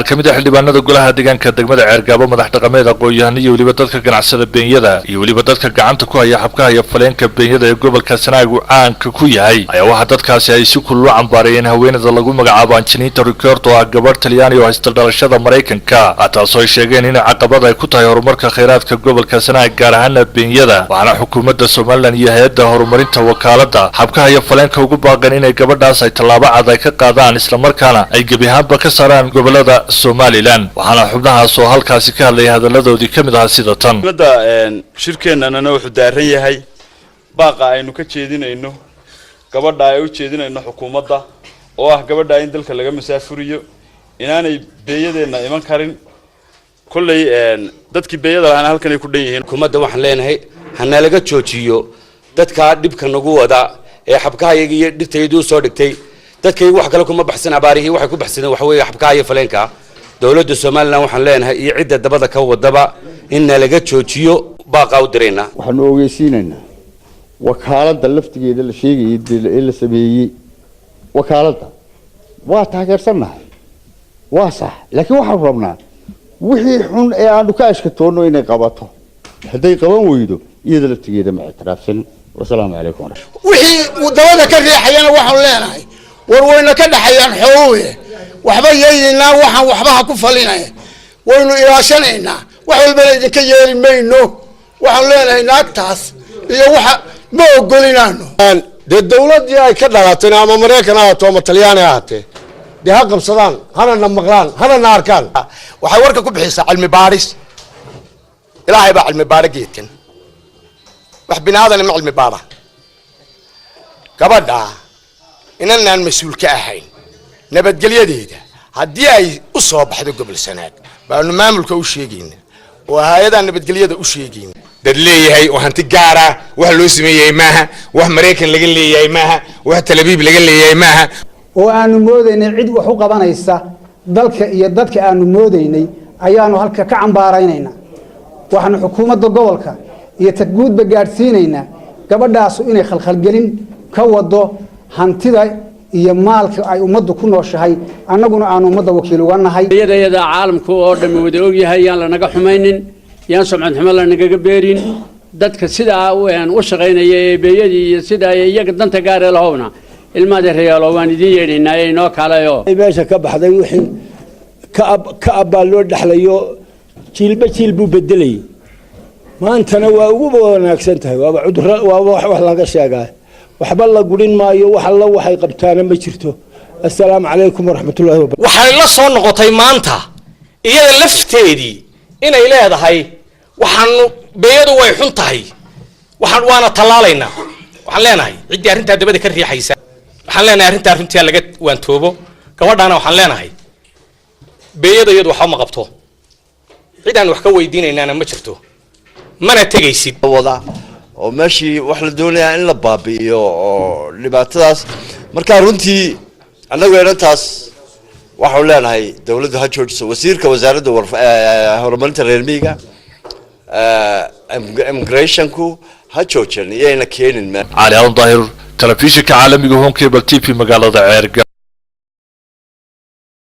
Qaar ka mid a xildhibaanada golaha deegaanka degmada Ceergaabo, madax dhaqameed, aqoon-yahano iyo weliba dadka ganacsada beenyada iyo weliba dadka gacanta ku haya xabkaha iyo faleenka beenyada ee gobolka Sanaag uu caanka ku yahay ayaa waxaa dadkaasi ay si kulul u cambaarayeen haweenada lagu magacaabo Anjinita Ricordo, oo ah gabadh Talyaani oo haysta dhalashada Maraykanka, taasoo ay sheegeen in caqabad ay ku tahay horumarka khayraadka gobolka Sanaag, gaar ahaana beenyada. Waxaana xukuumadda Somaliland iyo hay-adda horumarinta wakaalada xabkaha iyo faleenka ugu baaqeen inay gabadhaas ay tallaabo cad ay ka qaadaan, islamarkaana ay gebi ahaanba ka saaraan gobolada Somaliland. Waxaana xubnahaas oo halkaasi ka hadlaya hadalladoodii ka mid ahaa sida tan. Muhiimadda shirkeennanana wuxuu daaran yahay baaqa aynu ka jeedinayno gabadha ay u jeedinayno xukuumadda, oo ah gabadha in dalka laga masaafuriyo, inaanay beeyadeenna iman karin. Kolley dadkii beeyada lahaana halkan ay ku dhan yihiin. Xukuumadda waxaan leenahay, hanalaga joojiyo dadkaa dhibka nagu wada ee xabkahayaga iyo dhirtaydu soo dhigtay. Dadkaygu wax kale kuma baxsan, abaarihii waxay ku baxsadeen waxa weeye xabkaha iyo faleenka. Dowladda Somaliland waxaan leenahay iyo cidda dabada ka wadaba in nalaga joojiyo baaqaa u diraynaa. Waxaanu ogeysiinaynaa wakaaladda laftigeeda la sheegayay ee la sameeyey. Wakaaladda waa taageersannahay, waa sax, laakiin waxaanu rabnaa wixii xun ee aanu ka ashkatoonno inay qabato. Hadday qaban weydo, iyada laftigeeda ma ictiraafsanin. Wasalaamu calaykum. Wixii dabada ka riixayana waxaanu leenahay, war wayna ka dhexayaan xooluhu, waxba yeeyaynaa, waxaan waxba ha ku falinaya. Waynu ilaashanaynaa, wax walbana idinka yeeli mayno. Waxaanu leenahay, naagtaas iyo waxa ma ogolinaano. Dee dawladdii ay ka dhalatayna, ama Maraykan ha ahaato ama Talyaani ha ahaatee, dee ha qabsadaan, hana na maqlaan, hana na arkaan. Waxay warka ku bixisaa cilmi baadhis. Ilaahay baa cilmi baadho geedkan, wax bini aadana ma cilmi baadha. Gabadha inanaan mas-uul ka ahayn nabadgelyadeeda, haddii ay u soo baxdo gobol Sanaag, baanu maamulka u sheegayna oo hay-adaha nabadgelyada u sheegayna. Dad leeyahay oo hanti gaara wax loo sameeyey maaha, wax Maraykan laga leeyahay maaha, wax Talabiib laga leeyahay maaha. Oo aanu moodaynay cid wax u qabanaysa dalka iyo dadka aanu moodaynay ayaanu halka ka cambaaraynaynaa. Waxaanu xukuumadda gobolka iyo ta guudba gaadhsiinaynaa gabadhaasu inay khalkhalgelin ka wado hantida iyo maalka ay ummaddu ku nooshahay, annaguna aanu ummadda wakiil uga nahay. Iyada caalamku oo dhammi wada ogyahay, yaan lanaga xumaynin, yaan sumcad xumo lanagaga beerin. Dadka sidaa u shaqaynaya ee beeyadii iyo sidaa iyaga danta gaaree lahowna, ilmaade reyaalo, waan idiin yeedhaynaa ee inoo kaalayo. Meesha ka baxday wixii ka ab ka abbaa loo dhexlayo, jiilba jiil buu bedelayay. Maantana waa ugu wanaagsan tahay, waaba cudurro, waaba wax laga sheegaa. Waxba la gurin maayo, wax alla waxay qabtaana ma jirto. Assalaamu calaykum waraxmatullaahi wabarakatu. Waxay la soo noqotay maanta iyada lafteedii inay leedahay waxaanu beeyadu way xun tahay, waxaan waana tallaalaynaa. Waxaan leenahay, ciddii arrintaa dabada ka riixaysa, waxaan leenahay arrintaa runtii laga waantoobo. Gabadhaana waxaan leenahay, beeyada iyadu waxba ma qabto, cid aan wax ka weydiinaynaana ma jirto, mana tegaysid. Wada oo meeshii wax la doonayaa in la baabi'iyo oo dhibaatadaas. Marka runtii annagu inantaas waxaanu leenahay, dawladdu ha joojiso. Wasiirka wasaaradda horumarinta reer miyiga, immigrationku ha joojin, iyayna keenin. Cali Adan Daahir, telefishinka caalamiga Horn Cable TV, magaalada Ceerga.